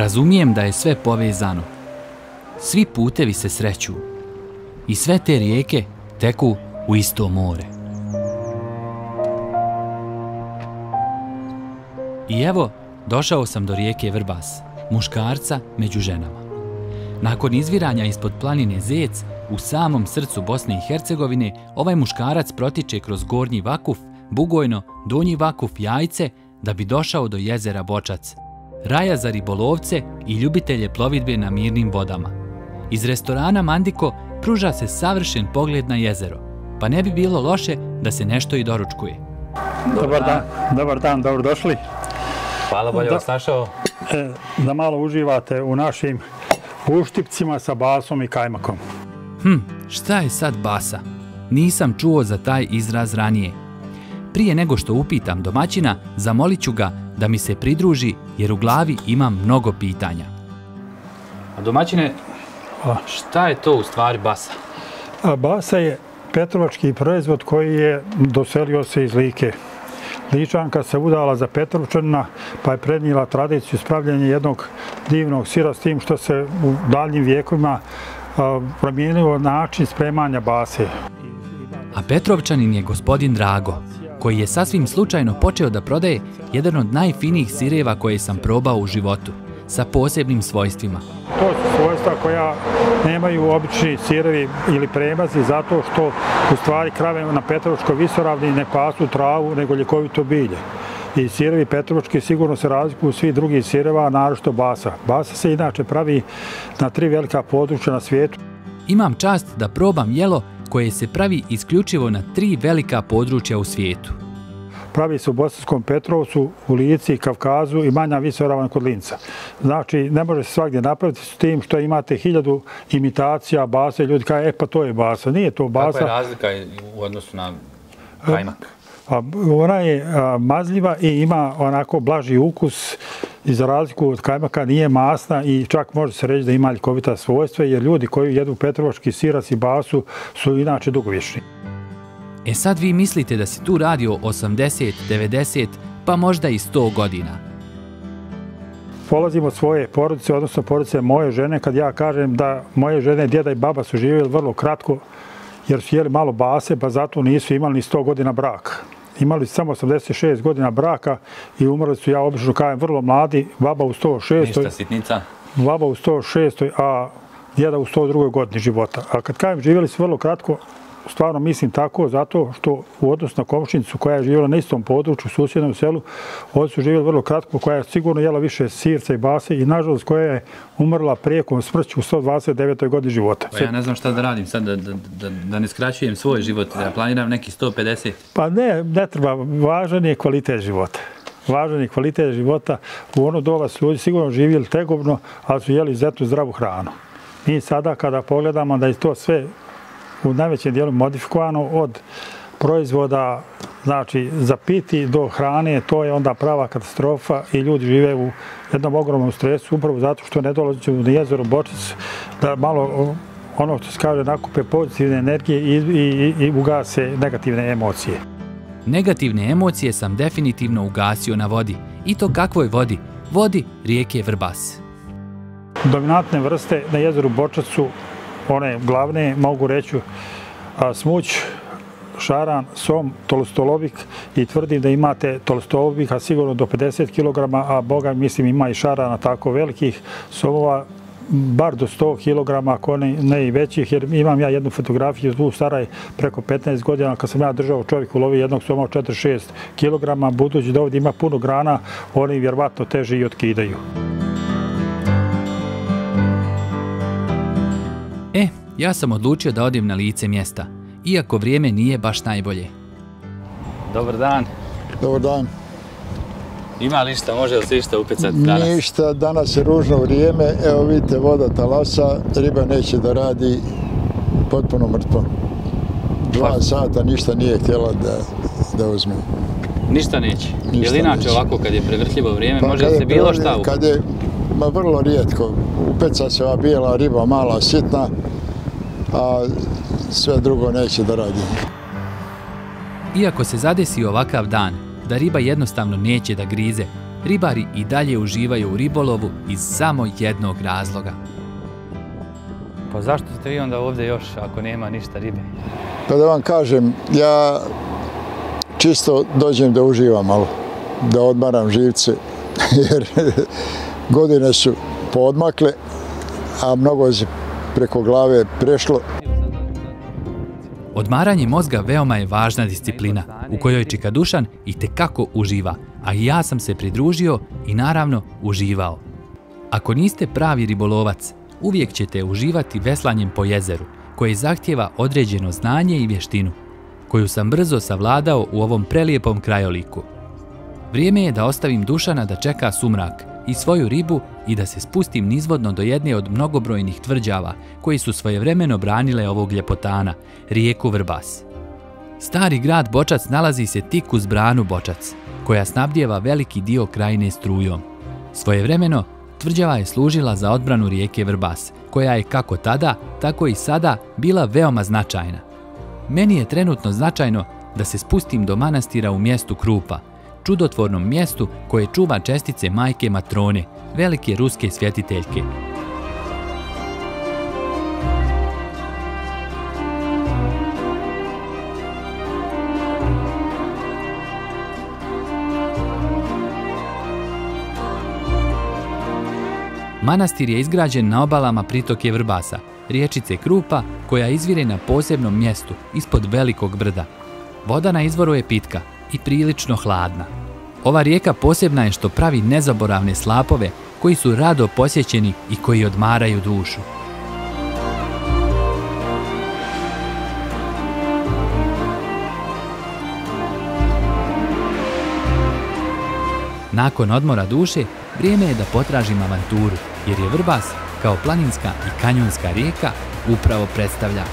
Razumijem da je sve povezano. Svi putevi se sreću. I sve te rijeke teku u isto more. I evo, došao sam do rijeke Vrbas, muškarca među ženama. Nakon izviranja ispod planine Zec, u samom srcu Bosne i Hercegovine, ovaj muškarac protiče kroz Gornji Vakuf, Bugojno, Donji Vakuf, Jajce, da bi došao do jezera Bočac, raja za ribolovce i ljubitelje plovidbe na mirnim vodama. Iz restorana Mandiko pruža se savršen pogled na jezero, pa ne bi bilo loše da se nešto i doručkuje. Dobar dan, dobrodošli. Hvala, bolje vas našao. Da malo uživate u našim uštipcima sa basom i kajmakom. Šta je sad basa? Nisam čuo za taj izraz ranije. Prije nego što upitam domaćina, zamolit ću ga da mi se pridruži jer u glavi imam mnogo pitanja. A domaćine, šta je to u stvari basa? Basa je petrovački proizvod koji je doselio se iz Like. Ličanka se udala za Petrovčanina pa je prenijela tradiciju spravljanja jednog divnog sira s tim što se u daljnjim vijekovima promijenilo način spremanja base. A Petrovčanin je gospodin Drago, koji je sasvim slučajno počeo da prodaje jedan od najfinijih sireva koje sam probao u životu, sa posebnim svojstvima. To su svojstva koja nemaju obični sirevi ili premazi zato što u stvari krave na Petrovčkoj visoravni ne pasu travu nego ljekovito bilje. I sirevi Petrovčki sigurno se razlikuju od svih drugih sireva, naročito basa. Basa se inače pravi na 3 velika područja na svijetu. Imam čast da probam jelo koje se pravi isključivo na 3 velika područja u svijetu. Pravi se u Bosanskom Petrovcu, u Lici, Kavkazu i Manja visoravan kod Linca. Znači, ne može se svagdje napraviti s tim što imate 1000 imitacija base. Ljudi kažu, pa to je basa. Nije to basa. Kakva je razlika u odnosu na kajmak? Ona je mazljiva i ima onako blaži ukus i za razliku od kajmaka nije masna i čak može se reći da ima ljekovita svojstva jer ljudi koji jedu petrovački sirac i basu su inače dugovječni. E sad vi mislite da se tu radi o 80, 90, pa možda i 100 godina. Polazim od svoje porodice, odnosno porodice moje žene, kad ja kažem da moje žene, djeda i baba su živjeli vrlo kratko jer su jeli malo base, pa zato nisu imali ni 100 godina braka. Imali su samo 86 godina braka i umrli su, ja obično kažem, vrlo mladi, baba u 106. Ništa sitnica. Baba u 106. a djeda u 102. godini života. A kad kažem živjeli su vrlo kratko, stvarno mislim tako, zato što u odnosu na komšinicu koja je živjela na istom području, u susjednom selu, oni su živjeli vrlo kratko, koja je sigurno jela više sirca i base i nažalost koja je umrla prijekom smrću u 129. godini života. Pa ja ne znam šta da radim sad, da ne skraćujem svoj život, da planiram neki 150. Pa ne treba, važan je kvalitet života. Važan je kvalitet života. U ono doba su ljudi sigurno živjeli tegobno, ali su jeli izuzetno zdravu hranu. Mi sada kada pogledamo da je to sve u najvećem dijelu modifikovano od proizvoda, znači za piti do hrane, to je onda prava katastrofa i ljudi žive u jednom ogromnom stresu, upravo zato što ne dolazi na jezero Bočac da malo, ono što se kaže, nakupe pozitivne energije i ugase negativne emocije. Negativne emocije sam definitivno ugasio na vodi. I to kakvoj vodi? Vodi rijeke Vrbas. Dominantne vrste na jezeru Bočac su one glavne, mogu reći, smuć, šaran, som, tolstolovik i tvrdim da imate tolstolovika sigurno do 50 kg, a boga mislim ima i šarana tako velikih somova, bar do 100 kg, ako ne i većih, jer imam ja jednu fotografiju tu staraj preko 15 godina kad sam ja držao čovjek u lovi jednog soma od 46 kg, budući da ovdje ima puno grana, oni vjerovatno teže i otkidaju. Ja sam odlučio da odem na lice mjesta, iako vrijeme nije baš najbolje. Dobar dan. Dobar dan. Ima li išta, može li se išta upecati danas? Ništa, danas je ružno vrijeme, evo vidite voda talasa, riba neće da radi, potpuno mrtvo. 2 sata ništa nije htjela da uzme. Ništa neće? Je li inače ovako kad je prevrtljivo vrijeme, može li se bilo šta upecati? Kad je, vrlo rijetko, upeca se ova bijela riba, mala, sitna, a sve drugo neće da radi. Iako se zadesi ovakav dan, da riba jednostavno neće da grize, ribari i dalje uživaju u ribolovu iz samo jednog razloga. Pa zašto ste vi onda ovdje još ako nema ništa ribe? Pa da vam kažem, ja čisto dođem da uživam malo, da odmaram živce, jer godine su poodmakle, a mnogo se preko glave prešlo. Odmaranje mozga veoma je važna disciplina u kojoj Čika Dušan itekako uživa, a i ja sam se pridružio i naravno uživao. Ako niste pravi ribolovac, uvijek ćete uživati veslanjem po jezeru, koje zahtijeva određeno znanje i vještinu, koju sam brzo savladao u ovom prelijepom krajoliku. Vrijeme je da ostavim Dušana da čeka sumrak i svoju ribu i da se spustim nizvodno do jedne od mnogobrojnih tvrđava koji su svojevremeno branile ovog ljepotana, rijeku Vrbas. Stari grad Bočac nalazi se tik uz branu Bočac, koja snabdijeva veliki dio krajine strujom. Svojevremeno, tvrđava je služila za odbranu rijeke Vrbas, koja je kako tada, tako i sada bila veoma značajna. Meni je trenutno značajno da se spustim do manastira u mjestu Krupa, čudotvornom mjestu koje čuva čestice majke Matrone, velike ruske svjetiteljke. Manastir je izgrađen na obalama pritoke Vrbasa, riječice Krupa, koja izvire na posebnom mjestu ispod velikog brda. Voda na izvoru je pitka i prilično hladna. Ova rijeka posebna je što pravi nezaboravne slapove koji su rado posjećeni i koji odmaraju dušu. Nakon odmora duše, vrijeme je da potražim avanturu, jer je Vrbas, kao planinska i kanjonska rijeka, upravo predstavlja.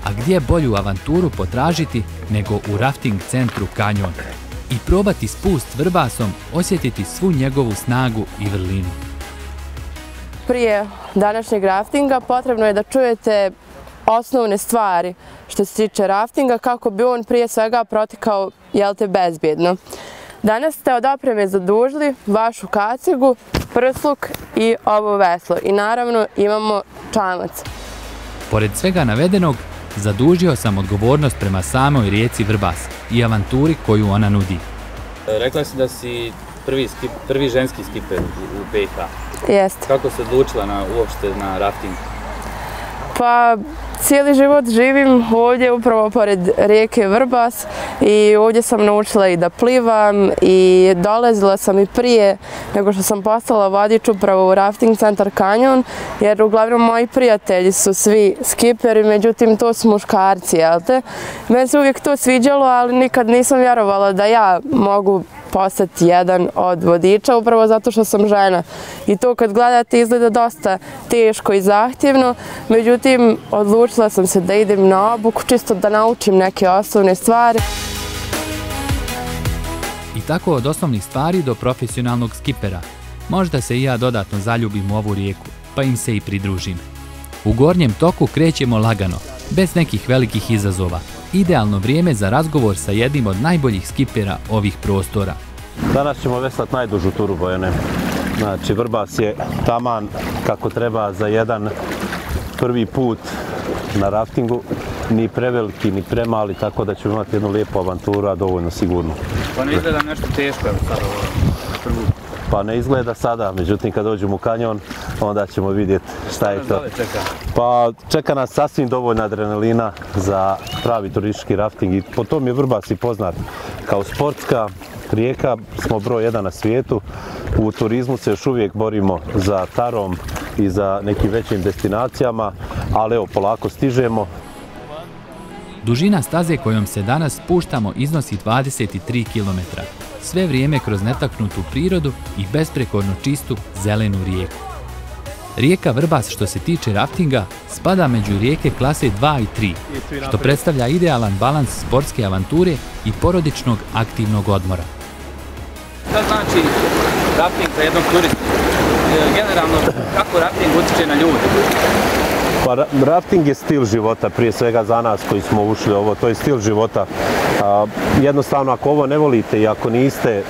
A gdje bolju avanturu potražiti nego u rafting centru Kanjon i probati spust Vrbasom, osjetiti svu njegovu snagu i vrlinu. Prije današnjeg raftinga potrebno je da čujete osnovne stvari što se tiče raftinga kako bi on prije svega protekao bezbjedno. Danas ste od opreme zadužili vašu kacigu, prsluk i ovo veslo i naravno imamo čamac. Pored svega navedenog, zadužio sam odgovornost prema samoj rijeci Vrbas i avanturi koju ona nudi. Rekla si da si prvi ženski skiper u BiH. Jeste. Kako se odlučila uopšte na rafting? Pa cijeli život živim ovdje upravo pored rijeke Vrbas i ovdje sam naučila i da plivam i dolazila sam i prije nego što sam postala vodič upravo u rafting centar Kanjon, jer uglavnom moji prijatelji su svi skiperi, međutim to su muškarci, jel te? Meni se uvijek to sviđalo, ali nikad nisam vjerovala da ja mogu postati jedan od vodiča, upravo zato što sam žena. I to kad gledate izgleda dosta teško i zahtjevno, međutim odlučila sam se da idem na obuku, čisto da naučim neke osnovne stvari. I tako od osnovnih stvari do profesionalnog skipera. Možda se i ja dodatno zaljubim u ovu rijeku, pa im se i pridružim. U gornjem toku krećemo lagano, bez nekih velikih izazova. Idealno vrijeme za razgovor sa jednim od najboljih skipera ovih prostora. Danas ćemo veslati najdužu turu, Bojane. Znači, Vrbas je taman kako treba za jedan prvi put na raftingu. Ni preveliki, ni premali, tako da ćemo imati jednu lijepu avanturu, a dovoljno sigurno. Pa ne izgleda nešto teško, evo sada prvu. Pa ne izgleda sada, međutim kad dođemo u kanjon, onda ćemo vidjeti šta je to. Pa čeka nas sasvim dovoljna adrenalina za pravi turistički rafting i po tom je Vrbas i poznat. Kao sportska rijeka smo broj 1 na svijetu. U turizmu se još uvijek borimo za Tarom i za nekim većim destinacijama, ali evo polako stižemo. Dužina staze kojom se danas spuštamo iznosi 23 km. Sve vrijeme kroz netaknutu prirodu i besprekorno čistu zelenu rijeku. Rijeka Vrbas što se tiče raftinga spada među rijeke klase 2 i 3, što predstavlja idealan balans sportske avanture i porodičnog aktivnog odmora. Šta znači rafting za jednog turistu? Generalno, kako rafting utječe na ljude? Pa rafting je stil života, prije svega za nas koji smo ušli ovo, to je stil života. Jednostavno, ako ovo ne volite i ako niste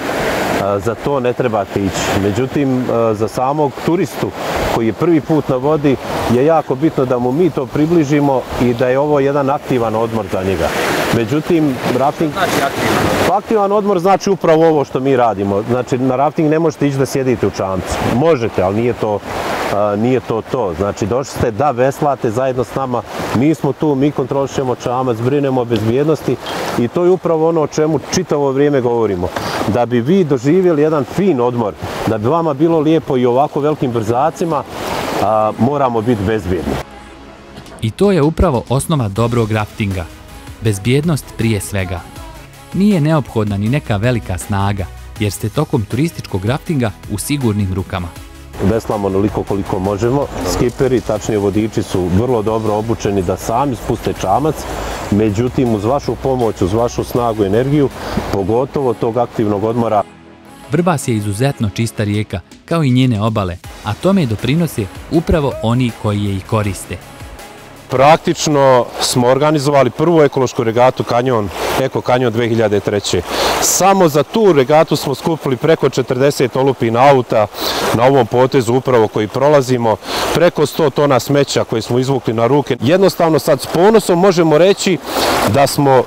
za to ne trebate ići. Međutim, za samog turistu koji je prvi put na vodi je jako bitno da mu mi to približimo i da je ovo jedan aktivan odmor za njega. Međutim, rafting... Aktivan odmor znači upravo ovo što mi radimo. Znači, na rafting ne možete ići da sjedite u čamcu. Možete, ali nije to to. Znači, došli ste da veslate zajedno s nama. Mi smo tu, mi kontrolišemo čamac, brinemo o bezbjednosti i to je upravo ono o čemu čitavo vrijeme govorimo. Da bi vi doživjeli jedan fin odmor, da bi vama bilo lijepo i ovako velikim brzacima, moramo biti bezbjedni. I to je upravo osnova dobrog raftinga. Bezbjednost prije svega. Nije neophodna ni neka velika snaga, jer ste tokom turističkog raftinga u sigurnim rukama. Veslamo onoliko koliko možemo. Skiperi, tačnije vodiči, su vrlo dobro obučeni da sami spuste čamac. Međutim, uz vašu pomoć, uz vašu snagu i energiju, pogotovo tog aktivnog odmora. Vrbas je izuzetno čista rijeka, kao i njene obale, a tome doprinose upravo oni koji je i koriste. Praktično smo organizovali prvu ekološku regatu Kanjon, Eko Kanjon 2003. Samo za tu regatu smo skupili preko 40 olupina auta na ovom potezu upravo koji prolazimo, preko 100 tona smeća koje smo izvukli na ruke. Jednostavno sad s ponosom možemo reći da smo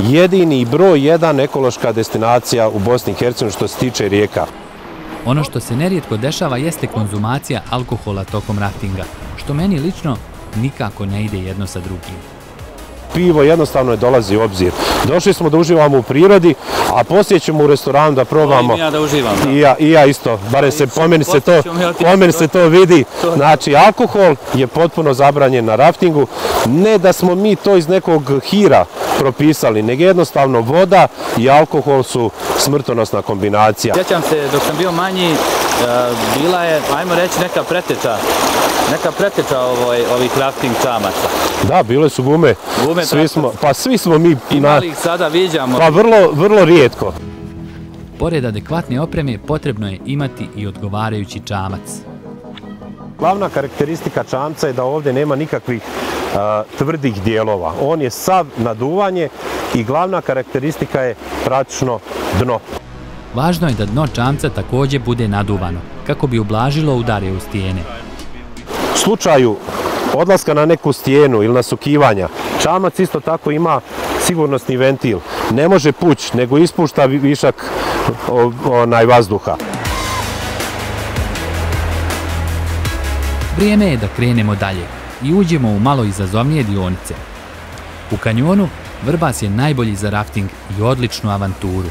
jedini broj jedan ekološka destinacija u Bosni i Hercegovini što se tiče rijeka. Ono što se nerijetko dešava jeste konzumacija alkohola tokom raftinga, što meni lično nikako ne ide jedno sa drugim. Pivo jednostavno ne dolazi u obzir. Došli smo da uživamo u prirodi, a poslije ćemo u restoranu da probamo. I ja da uživam. I ja isto, bare se po meni se to vidi. Znači, alkohol je potpuno zabranjen na raftingu. Ne da smo mi to iz nekog hira propisali, nego jednostavno voda i alkohol su smrtonosna kombinacija. Sjećam se, dok sam bio manji, bila je, ajmo reći, neka preteča ovih rafting čamaca. Da, bile su gume. Svi smo mi... Imali ih sada, viđamo. Pa vrlo rijetko. Pored adekvatne opreme potrebno je imati i odgovarajući čamac. Glavna karakteristika čamca je da ovdje nema nikakvih tvrdih dijelova. On je sav naduvanje i glavna karakteristika je praktično dno. Važno je da dno čamca također bude naduvano, kako bi ublažilo udare u stijene. U slučaju odlaska na neku stijenu ili nasukivanja, čamac isto tako ima sigurnosni ventil. Ne može pući, nego ispušta višak vazduha. Vrijeme je da krenemo dalje i uđemo u malo izazovnije dionice. U kanjonu Vrbas je najbolji za rafting i odličnu avanturu.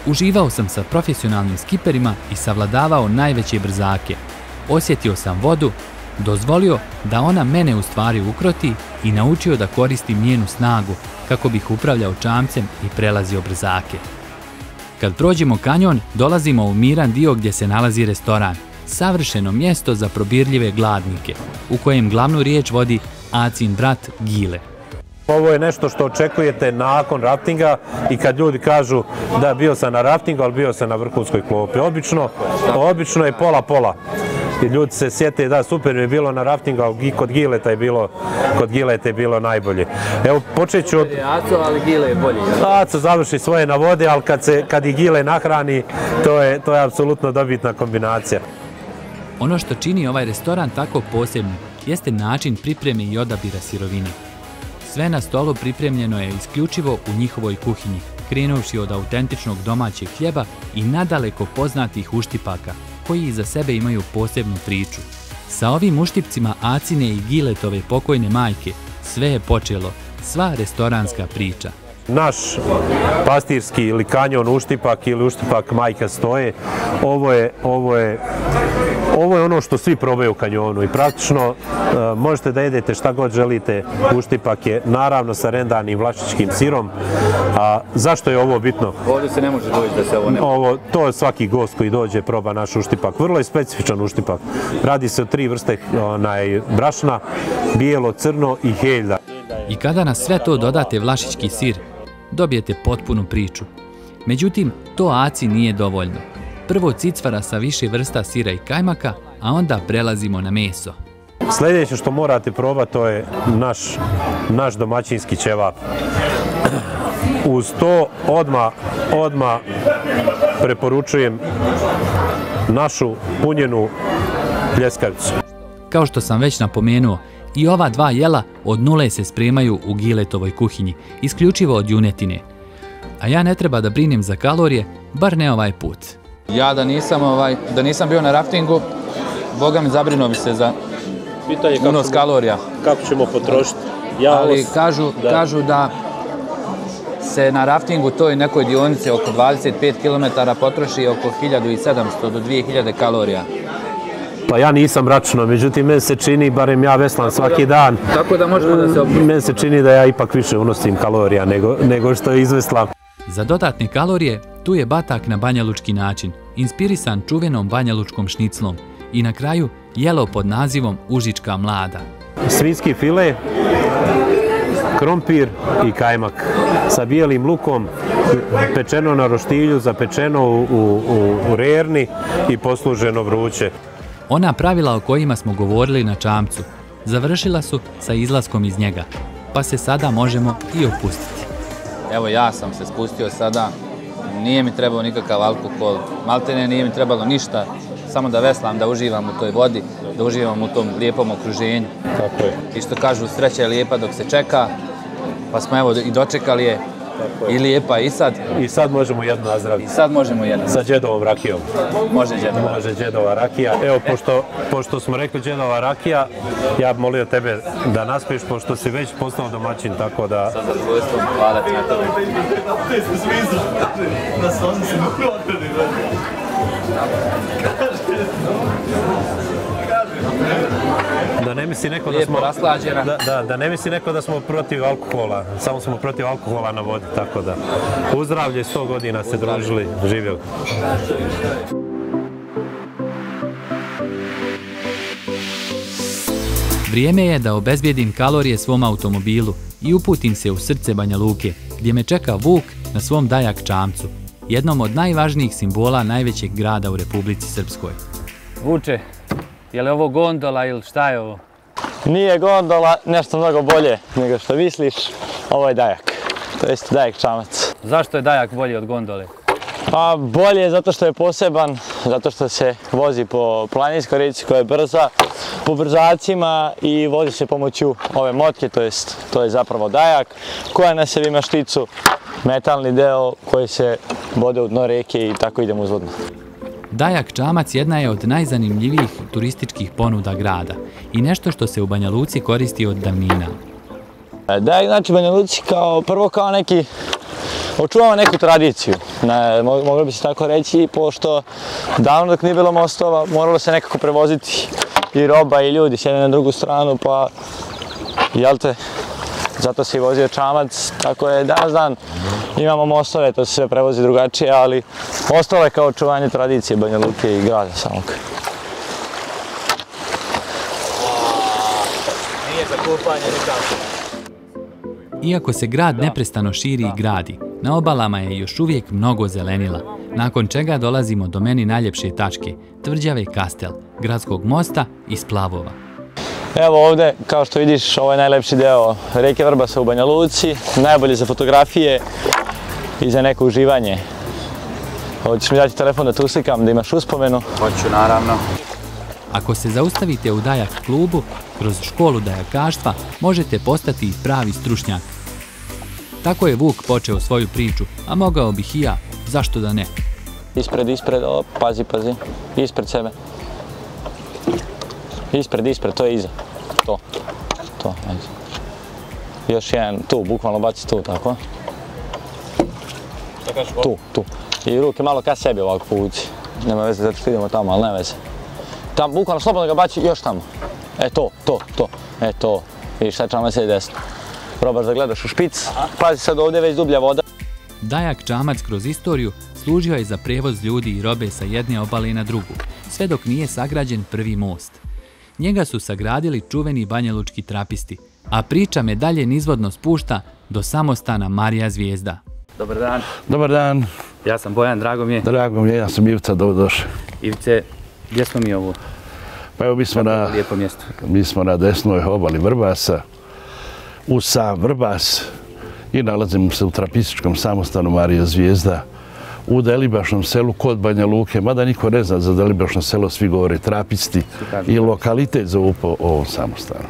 Uživao sam sa profesionalnim skiperima i savladavao najveće brzake. Osjetio sam vodu, dozvolio da ona mene u stvari ukroti i naučio da koristim njenu snagu kako bih upravljao čamcem i prelazio brzake. Kad prođemo kanjon, dolazimo u miran dio gdje se nalazi restoran, savršeno mjesto za probirljive gladnike, u kojem glavnu riječ vodi Acin brat Gile. Ovo je nešto što očekujete nakon raftinga i kad ljudi kažu da bio sam na raftingu, ali bio sam na vrhunskoj klopi. Obično je pola-pola. I ljudi se sjete da super mi je bilo na raftingu, ali kod Gileta je bilo najbolje. Evo počet ću od... Aco, ali Gile je bolji. Aco završi svoje na vode, ali kad i Gile nahrani, to je apsolutno dobitna kombinacija. Ono što čini ovaj restoran tako posebnim jeste način pripreme i odabira sirovine. Sve na stolu pripremljeno je isključivo u njihovoj kuhinji, krenuvši od autentičnog domaćeg hljeba i nadaleko poznatih uštipaka, koji iza sebe imaju posebnu priču. Sa ovim uštipcima Acine i Giletove pokojne majke sve je počelo, sva restoranska priča. Naš pastirski ili kanjon uštipak ili uštipak majka Stoje, ovo je ono što svi probaju u kanjonu i praktično možete da jedete šta god želite. Uštipak je naravno sa rendanim vlašičkim sirom. A zašto je ovo bitno? Ovdje se ne može doći da se ovo ne... To je svaki gost koji dođe proba naš uštipak. Vrlo je specifičan uštipak. Radi se o 3 vrste brašna, bijelo, crno i heljda. I kada na sve to dodate vlašički sir, dobijete potpunu priču. Međutim, to Aci nije dovoljno. Prvo cicvara sa više vrsta sira i kajmaka, a onda prelazimo na meso. Sljedeće što morate probati to je naš domaćinski ćevap. Uz to odmah preporučujem našu punjenu pljeskavicu. Kao što sam već napomenuo, i ova dva jela od nule se spremaju u Giletovoj kuhinji, isključivo od junetine. A ja ne treba da brinem za kalorije, bar ne ovaj put. Ja da nisam bio na raftingu, Boga mi zabrinuo bi se za unos kalorija. Kako ćemo potrošiti? Ali kažu da se na raftingu toj nekoj dionici oko 25 km potroši oko 1700 do 2000 kalorija. Pa ja nisam računao, međutim meni se čini, barem ja veslam svaki dan. Tako da možemo da se oprostimo. Meni se čini da ja ipak više unosim kalorija nego što izveslam. Za dodatne kalorije tu je batak na banjalučki način, inspirisan čuvenom banjalučkom šniclom i na kraju jelo pod nazivom Užička mlada. Svinjski file, krompir i kajmak sa bijelim lukom, pečeno na roštilju, zapečeno u rerni i posluženo vruće. Ona pravila o kojima smo govorili na čamcu završila su sa izlaskom iz njega, pa se sada možemo i opustiti. Evo ja sam se spustio sada, nije mi trebao nikakav alkohol, maltene nije mi trebalo ništa, samo da veslam, da uživam u toj vodi, da uživam u tom lijepom okruženju. Tako je. I što kažu, sreća je lijepa dok se čeka, pa smo evo i dočekali je. I lijepa i sad. I sad možemo jednu nazdraviti. I sad možemo jednu. Sa džedovom rakijom. Može džedova. Može džedova rakija. Evo, pošto smo rekli džedova rakija, ja bih molio tebe da naspiješ, pošto si već postao domaćin, tako da... Sa zadovoljstvom, hvala ti na tome. Da ne misli neko da ne misli neko da smo protiv alkohola, samo smo protiv alkohola na vodi, tako da u zdravlje 100 godina se družili, živjeli. Vrijeme je da obezbijedim kalorije svom automobilu i uputim se u srce Banja Luke, gdje me čeka Vuk na svom Dajak čamcu, jednom od najvažnijih simbola najvećeg grada u Republici Srpskoj. Vuče, je li ovo gondola ili šta je ovo? Nije gondola, nešto mnogo bolje nego što misliš. Ovo je Dajak, to jest Dajak čamac. Zašto je Dajak bolji od gondole? Pa bolje je zato što je poseban, zato što se vozi po planinskoj reci koja je brza, po brzacima i vozi se pomoću ove motke, to je zapravo Dajak, koja na sebi ima šticu, metalni deo koji se bode u dno reke i tako idemo uzvodno. Dajak čamac jedna je od najzanimljivijih turističkih ponuda grada i nešto što se u Banja Luci koristi od davnina. Dajak znači Banja Luci prvo kao neki, očuvamo neku tradiciju, moglo bi se tako reći, pošto davno dok nije bilo mostova moralo se nekako prevoziti i roba i ljudi s jedne na drugu stranu, pa jel te, zato se i vozio čamac, tako je danas dan imamo mostove, to se sve prevozi drugačije, ali ostalo je kao očuvanje tradicije Banja Luke i grada samog. Nije za kupanje nikako. Iako se grad neprestano širi i gradi, na obalama je još uvijek mnogo zelenila, nakon čega dolazimo do meni najljepše tačke, tvrđave Kastel, gradskog mosta i splavova. Evo ovdje, kao što vidiš, ovo je najlepši deo rijeke Vrbasa u Banja Luci, najbolji za fotografije i za neko uživanje. Hoćeš mi dati telefon da te uslikam, da imaš uspomenu? Hoću, naravno. Ako se zaustavite u Dajak klubu, kroz školu dajakaštva možete postati pravi stručnjak. Tako je Vuk počeo svoju priču, a mogao bih i ja, zašto da ne? Ispred, pazi, ispred sebe. Ispred, to je iza. To, ajde. Još jedan, tu, bukvalno baci tu, tako? Tu. I ruke malo ka sebi ovako povuci. Nema veze, zato što idemo tamo, ali nema veze. Tam, bukvalno, slobodno ga baci još tamo. To. Vidiš, sad čamac je desno. Probaš da gledaš u špic, pazi sad ovdje već dublja voda. Dajak čamac kroz istoriju služio je za prevoz ljudi i robe sa jedne obale na drugu, sve dok nije sagrađen prvi most. Njega su sagradili čuveni banjalučki trapisti, a priča me dalje nizvodno spušta do samostana Marija Zvijezda. Dobar dan. Dobar dan. Ja sam Bojan, drago mi je. Drago mi je, ja sam Ivica, dobrodošli. Ivice, gdje smo mi ovo? Pa evo mi smo na desnoj obali Vrbasa, uz sam Vrbas i nalazimo se u trapističkom samostanu Marija Zvijezda, u Delibašnom selu kod Banja Luke, mada niko ne zna za Delibašno selo, svi govore trapisti i lokalitet zovu po ovom samostanu.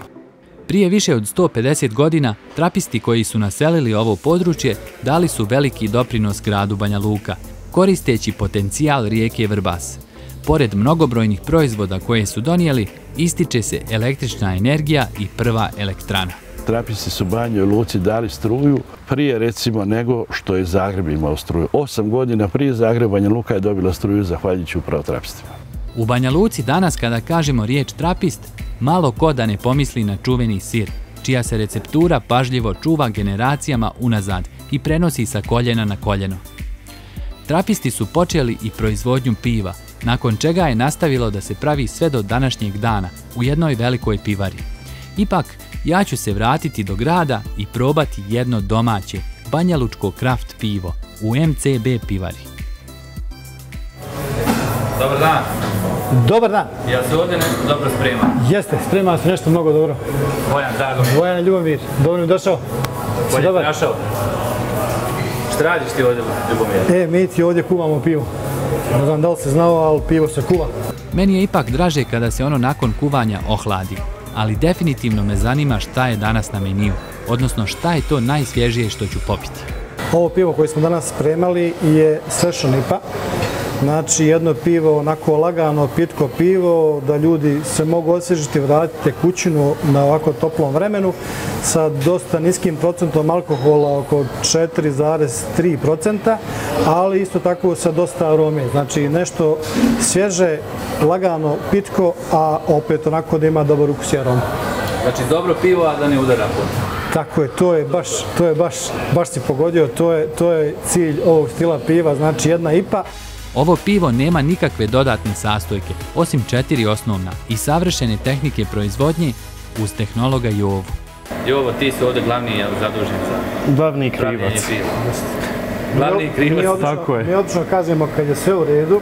Prije više od 150 godina, trapisti koji su naselili ovo područje dali su veliki doprinos gradu Banja Luka, koristeći potencijal rijeke Vrbas. Pored mnogobrojnih proizvoda koje su donijeli, ističe se električna energija i prva elektrana. Trapisti su Banjoj Luci dali struju prije recimo nego što je Zagreb imao struju. 8 godina prije Zagreba Banja Luka je dobila struju zahvaljujući upravo trapistima. U Banja Luci danas kada kažemo riječ trapist, malo ko da ne pomisli na čuveni sir, čija se receptura pažljivo čuva generacijama unazad i prenosi sa koljena na koljeno. Trapisti su počeli i proizvodnju piva, nakon čega je nastavilo da se pravi sve do današnjeg dana u jednoj velikoj pivari. Ipak, ja ću se vratiti do grada i probati jedno domaće, banjalučko kraft pivo u MCB pivari. Dobar dan. Dobar dan. Ja se ovdje nešto dobro sprema? Jeste, sprema se nešto mnogo dobro. Bojan, drago mi. Bojan Ljubomir, dobro mi došao. Bolje mi našao. Šta radiš ti ovdje, Ljubomir? Mi ti ovdje kuvamo pivo. Ne znam da li se znao, ali pivo se kuva. Meni je ipak draže kada se ono nakon kuvanja ohladi, ali definitivno me zanima šta je danas na meniju, odnosno šta je to najsvježije što ću popiti. Ovo pivo koje smo danas spremali je Session IPA. Znači jedno pivo, onako lagano, pitko pivo, da ljudi se mogu osvježiti, vratiti tekućinu na ovako toplom vremenu sa dosta niskim procentom alkohola, oko 4,3%, ali isto tako sa dosta arome. Znači nešto svježe, lagano, pitko, a opet onako da ima dobar ukus i aromu. Znači dobro pivo, a da ne udara puno. Tako je, to je baš si pogodio, to je cilj ovog stila piva, znači jedna IPA. Ovo pivo nema nikakve dodatne sastojke, osim 4 osnovna i savršene tehnike proizvodnje uz tehnologa Jovu. Jovo, ti si ovdje glavni zadužen za glavni krivac. Glavni krivac, tako je. Mi odlično kažemo kad je sve u redu,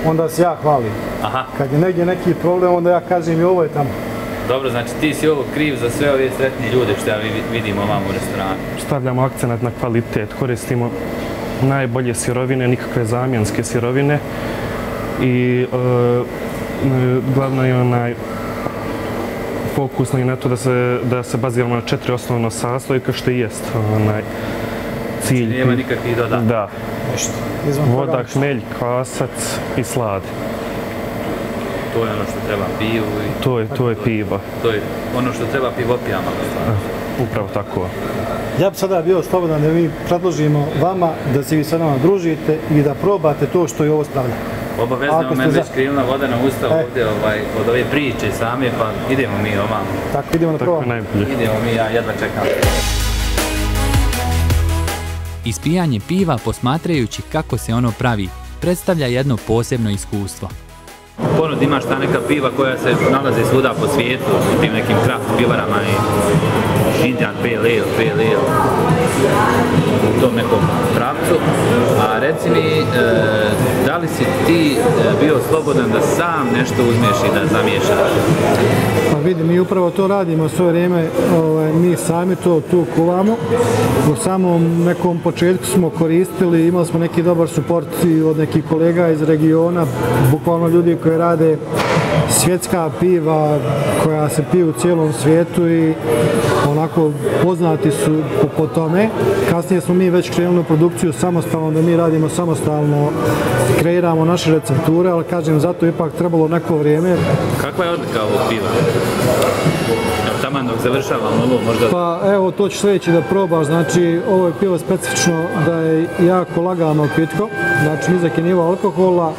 onda se ja hvalim. Aha. Kad je negdje neki problem, onda ja kažem i ovo je tamo. Dobro, znači ti si ovo kriv za sve ove sretni ljude što ja vidim ovamo u restoranu. Stavljamo akcenat na kvalitet, koristimo najbolje sirovine, nikakve zamjenske sirovine i glavno je fokusno i na to da se baziramo na 4 osnovna sastojka, što i jest cilj. Znači nema nikakvih dodataka? Da. Voda, hmelj, kvasac i slad. To je ono što treba pivu? To je pivo. To je ono što treba pivopijama? Upravo tako. Ja bi sada bio slobodan da mi predložimo vama da se vi sa nama družite i da probate to što je ovo stavlja. Obavezno me već krilna voda na usta ovdje od ove priče same, pa idemo mi ovamo. Tako, idemo na probam. Idemo mi, ja jedva čekam. Ispijanje piva posmatrajući kako se ono pravi predstavlja jedno posebno iskustvo. Ponud imaš ta neka piva koja se nalaze svuda po svijetu, u tim nekim kraft pivarama i Indian Pale Ale, u tom nekom pravcu. A reci mi, da li si ti bio slobodan da sam nešto uzmeš i da zamiješaš? Pa vidi, mi upravo to radimo sve vrijeme, mi sami to tu kuvamo. U samom nekom početku smo koristili, imali smo neki dobar suport od nekih kolega iz regiona, bukvalno ljudi koji rade svjetska piva koja se piju u cijelom svijetu i onako poznati su po tome. Kasnije smo mi već krenuli u produkciju samostalno, da mi radimo samostalno, kreiramo naše recepture, ali kažem, zato ipak trebalo neko vrijeme. Kakva je odlika ovog piva? Taman dok završavam ovo možda... Pa evo, to ću sljedeći da probaš, znači ovo je pivo specifično da je jako lagano pitko, znači nizak je nivo alkohola,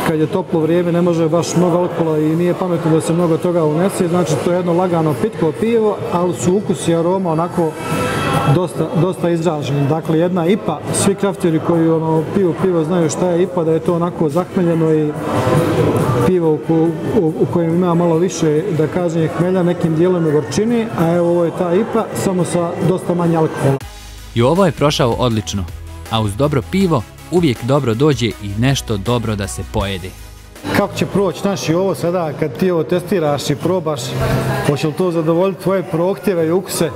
kad je toplo vrijeme ne može baš mnogo alkohola i nije pametno da se mnogo toga unese, znači to je jedno lagano pitko pivo, ali su ukus i aroma onako dosta izraženi. Dakle, jedna IPA, svi krafteri koji piju pivo znaju šta je IPA, da je to onako zahmeljeno i pivo u kojem ima malo više, da kažem, hmelja, nekim dijelom u gorčini, a evo ovo je ta IPA, samo sa dosta manje alkohola. I ovo je prošao odlično, a uz dobro pivo uvijek dobro dođe i nešto dobro da se pojede. Kako će proći naši ovo sada kad ti ovo testiraš i probaš? Hoće li to zadovoljiti tvoje prohtjeve i ukuse?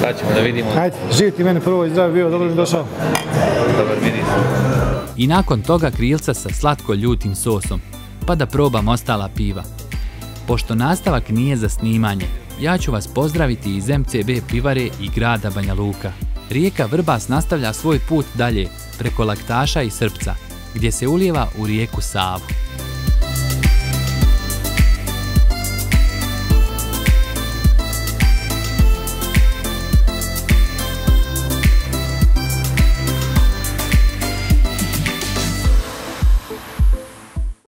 Sad ćemo da vidimo. Ajde, živi ti mene prvo i zdravi bio, dobro mi došao. Dobar miris. I nakon toga krilca sa slatko-ljutim sosom, pa da probam ostala piva. Pošto nastavak nije za snimanje, ja ću vas pozdraviti iz MCB pivare i grada Banja Luka. Rijeka Vrbas nastavlja svoj put dalje preko Laktaša i Srpca, gdje se ulijeva u rijeku Savu.